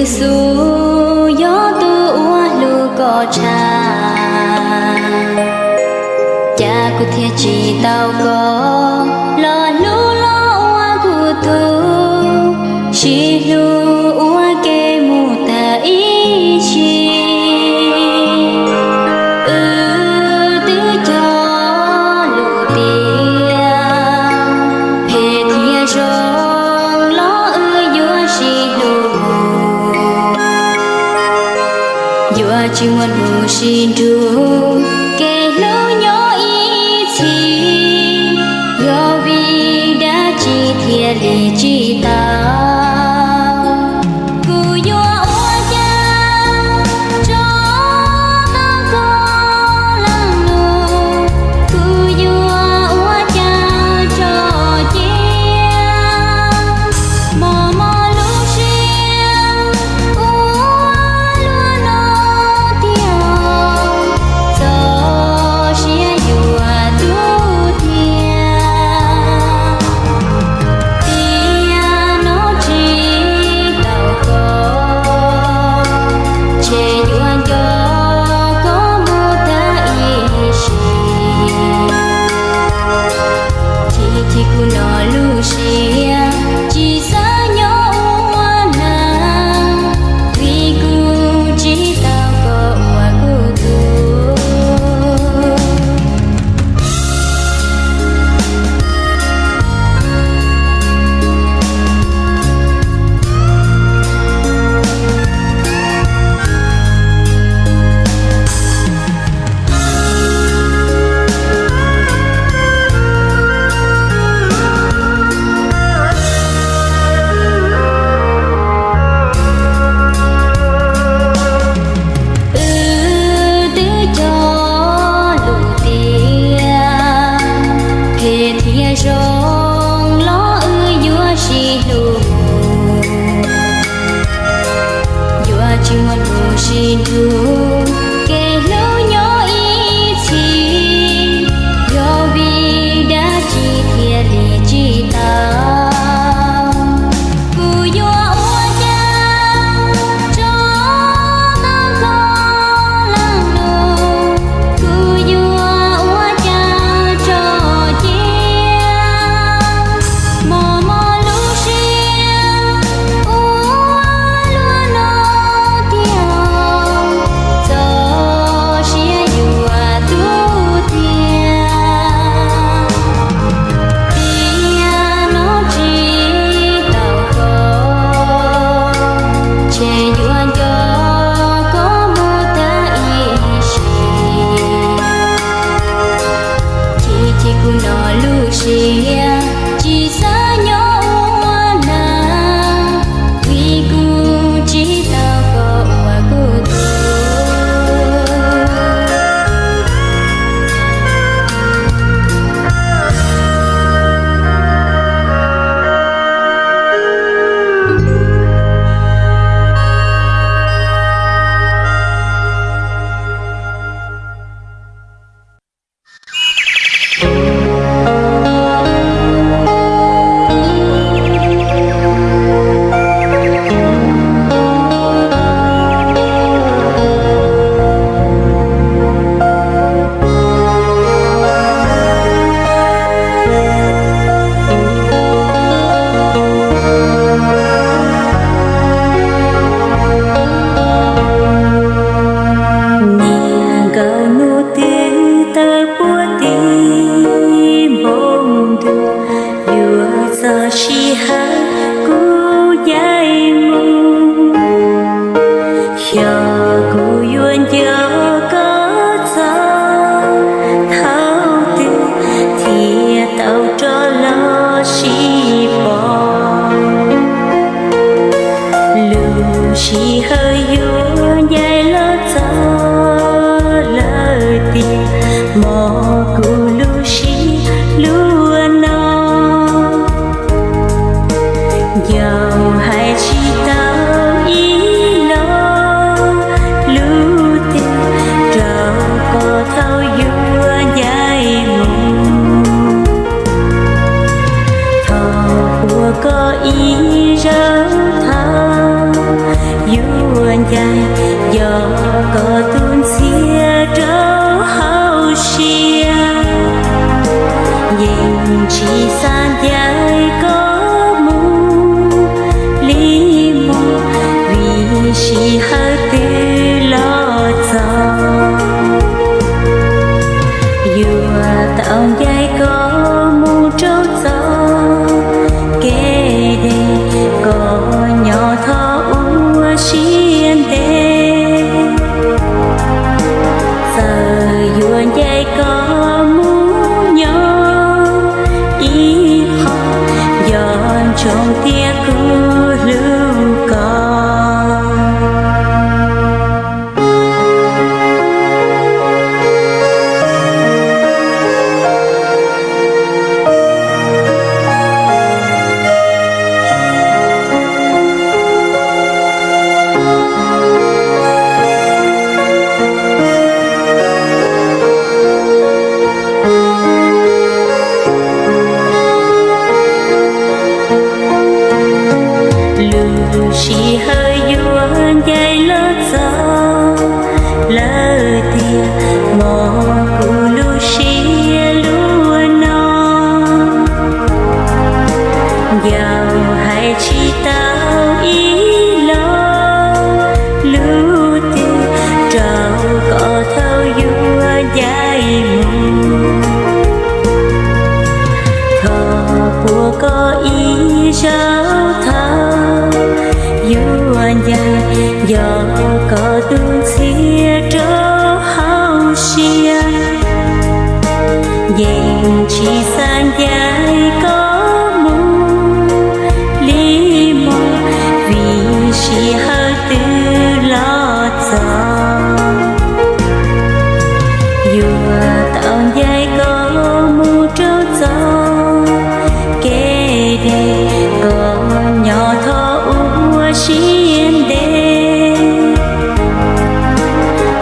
Yexus yog tus uas hlub koj tshaj, cas kuv thiaj tsis tau koj los hlub los ua kuv tug, sib hlub ua ke mus tag ib sim. Wb twb cog lus tias phem thiab zoo los wb yuav sib hlub mus, yuav tsis muaj hnub sib nrug, kev hlub nyob ib txhis, yog vim dab tsi thiaj li tsis tau? Kuv yuav ua cas tso tau koj leej lug? Kuv yuav ua cas tso cia mos mos lub siab ua luaj no tiag? Txog siab yuav tu thiab, tiam no tsis tau koj, ces yuav nco koj mus tag ib sim. Chim chim kuv no lub siab tsis xav nyob ua nag, vim kuv tsis tau koj ua kuv tug. Wb twb cog lus tias phem thiab zoo los wb yuav sib hlub, yuav tsis muaj hnub sib nrug, kev hlub nyob ib txhis, yog vim dab tsi thiaj li tsis tau? Kuv yuav ua cas tso tau koj leej lug? Kuv yuav ua cas tso cia mos mos lub siab ua luaj no tiag? Txog siab yuav tu thiab, tiam no tsis tau koj, ces yuav nco koj mus tag ib sim. Chim chim kuv no lub siab tsis xav nyob ua nag, vim kuv tsis tau koj ua kuv tug. Niaj nkawm hnub twb tawm puag tim npoo ntuj, yuav txog sij hawm kuv ncaim mus. Xyov kuv yuav nco koj txog thaum twg thiaj tau rov los sib pom. Lub sij hawm yuav ncaim los txog lawm tiag, hmo kuv lub siab luaj no. Nco hais tsis tau ib lo lus twg rau koj thaum yuav ncaim mus. Thov ua koj ib zaug thov, Koj tus ntxhias rau hauv siab, yeej tsis xav ncaim koj mus li mog, vim sij hawm twb los txog. Yuav tau ncaim koj mus rau txoj kev deb, koj nyob thov ua siab ntev. Txawm yuav ncaim koj mus nyob ib qho, nco ntsoov tias kuv hlub koj. Lub sij hawm yuav ncaim los txog lawm tiag, hmo kuv lub siab luaj no. Yog hais tsis tau ib lo lus twg rau koj thaum yuav ncaim mus, thov puas koj ib zaug thaum yuav ncaim, yog koj tus ntxhias rau hauv siab, yeej tsis xav ncaim koj mus li mog, vim sij hawm twb los txog. Yuav tau ncaim koj mus rau txoj kev deb, koj nyob thov ua siab ntev.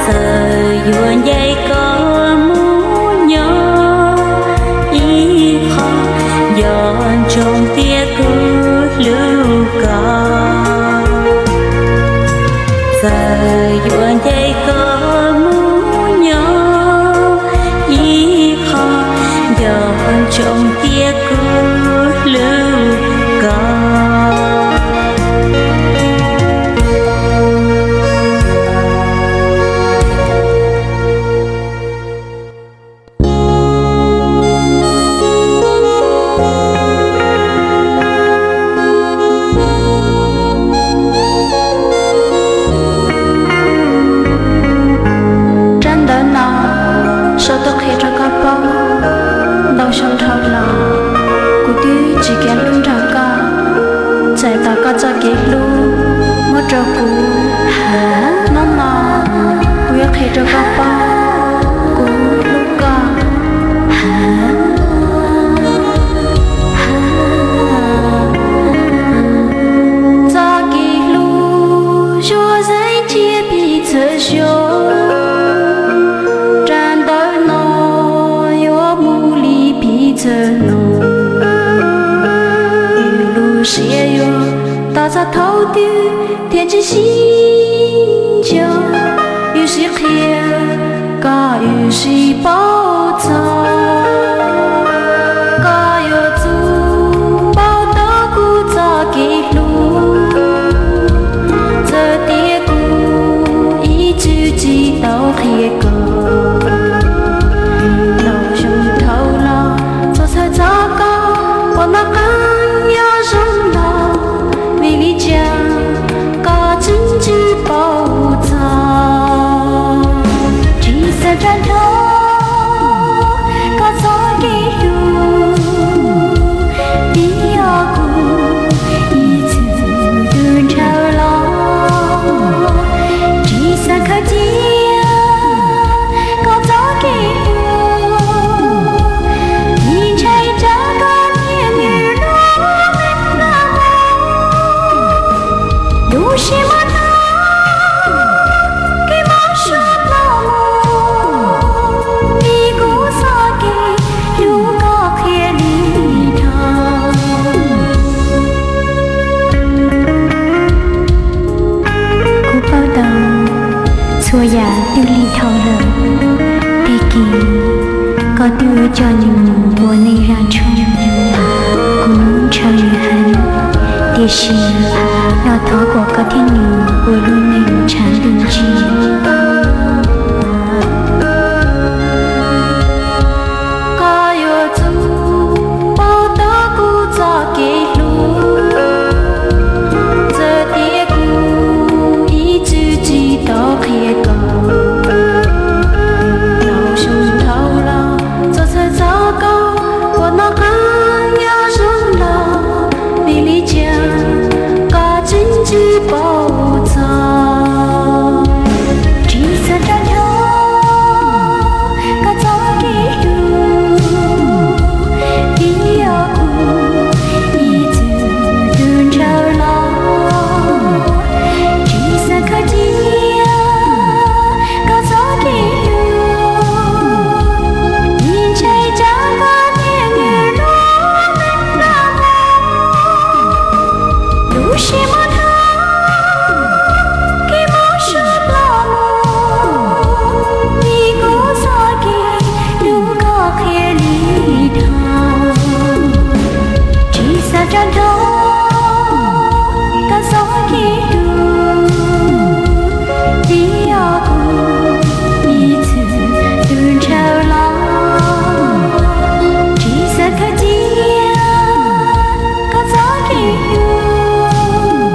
Txawm yuav ncaim koj mus nyob ib qho, nco ntsoov tias kuv hlub koj. Txawm yuav ncaim koj mus nyob ib qho, nco ntsoov tias kuv hlub koj. Tsab ntawv no sau tuaj qhia rau koj paub, ntau xyoo dhau los kuv twb tsis kev hlub nrog koj, txais tos koj txoj kev hlub muab rau kuv. Hnub no kuv yuav qhia rau koj paub, kuv hlub koj. Txoj kev hlub zuag zeeg cia pib txhawm xyoo, tsab ntawv no yuav mus li pib txhawm hnub. Lub siab yuav tau txog thaum twg thiaj tsis sib nco, wb sib qhia kom wb sib paub txog. Koj yuav tsum paub tau kuv txoj kev hlub, txawm tias kuv ib txwm tsis tau qhia koj. Ntau xyoo dhau los txhua txhawj txog koj, puas noj qab nyob zoo los, vim li cas koj tseem tsis paub txog. Tsis xav nrog nrog koj txoj kev hlub, vim yog kuv ib txwm Twb lig dhau lawm, tag kis koj twb coj nws mus ua neej zaj tshoob, kuv ntshaw nws heev, tiam sis yog thov kom koj thiab nws ua lub neej tshav ntuj ntsig. Koj yuav tsum paub tau kuv txoj kev hlub, txawm tias kuv ib txwm tsis tau qhia koj. Los zoo dhau los txog txhawj txog koj, ua noj qab nyob zoo los vim li cas koj tseem tsis paub txog. Tsis xav rov nrog koj txoj kev hlub, vim yog kuv ib txwm tus ntshaw los. Tsis xav khaws cia koj txoj kev hlub, vim ntshai tsam koj thiaj nyiam lub neej plam mus. Lub siab mob dhau, kev mob suav ploj mus, vim kuv txoj kev hlub koj qhia li dhau. Tsis xav rov nrog koj txoj kev hlub, vim yog kuv ib txwm tus ntshaw los. Tsis xav khaws cia koj txoj kev hlub,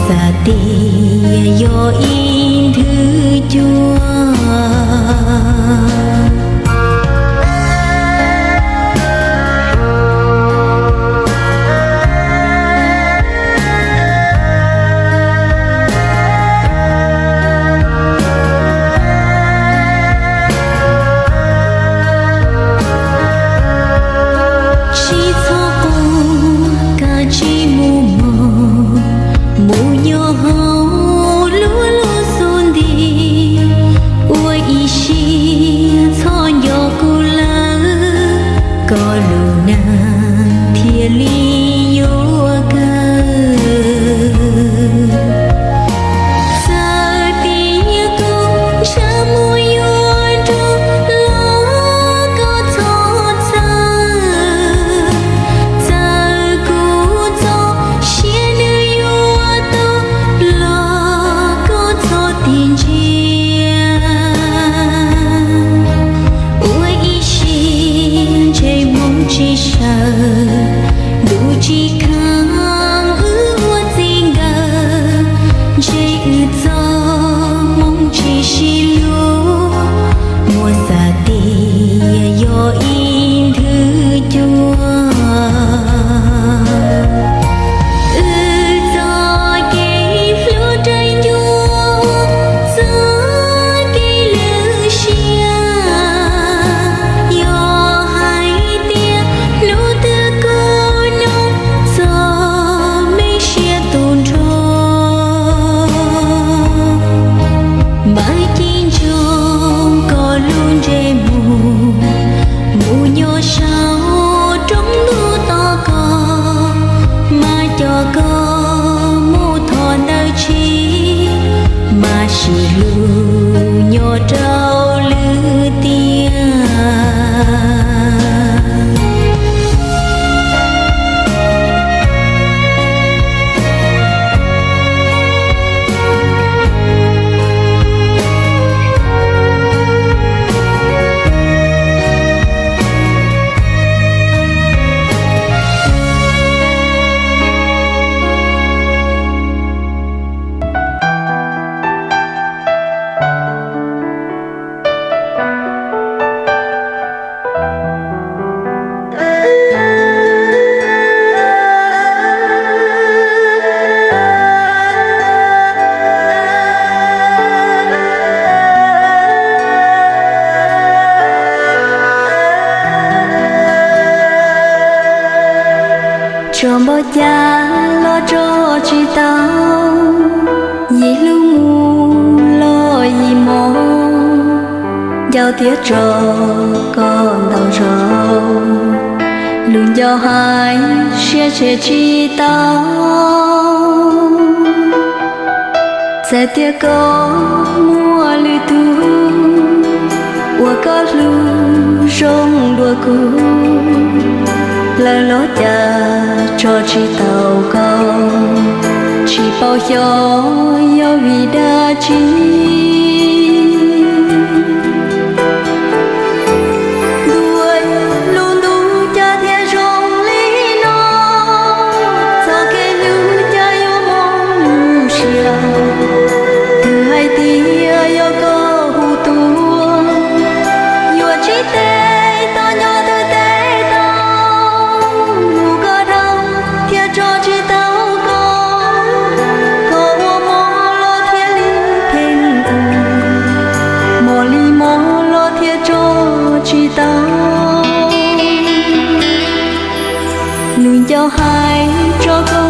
Xav tias yog ib nthwv cua. Tsis txhob quaj, kav tsij mus mog, mus nyob hauv lub lub xub ntiag, ua ib siab txhob nco kuv lawm, koj lub neej thiaj li yuav kawg. Txawm tias kuv ntshav muaj yuav nrog los koj txhob txhawj, txawm kuv txoj sia nws yuav tuag los koj txhob tig ntsia. Ua ib siab ntsej muag tsis sawv, ntuj tsis kheev wb ua txij nkawm, ntshe wb txoj hmoo tsis sib hlub, muab xav tias yog ib nthwv cua. Wb txoj kev hlub raws ncua txoj kev lwj siab, yog hais tias hnub twg kuv nug txog me siab tu nrho, mam ci ntsoov koj lub ntsej muag, mus nyob saum roob ntuj tos koj, mam coj koj mus thov ntawm tsev, mam sib hlub nyob rau lwm tiam. Tso npaum cas los tso tsis tau, yim hlub mus los yim mob, ncau thiab tso koj ntau zaus, lus ncau hais siab tshem tsis tau. Txawm tias koj muaj lwm tus uas koj hlub zoo dua kuv, lawv los cas tso tsis tau koj, tsis paub xyov yog vim dab tsi. Ntuj, lub ntuj cas thiaj zoo li no, txoj kev hlub cas yuav mob lub siab. Twb hais tias yog koj hu tuaj, yuav tsis tes tos nyob twb tes tau. Hlub koj dhau thiaj tso tsis tau koj, koj ua mob los thiaj li pheej ua, mob li mob los thiaj tso tsis tau. Lus ncau hais tso koj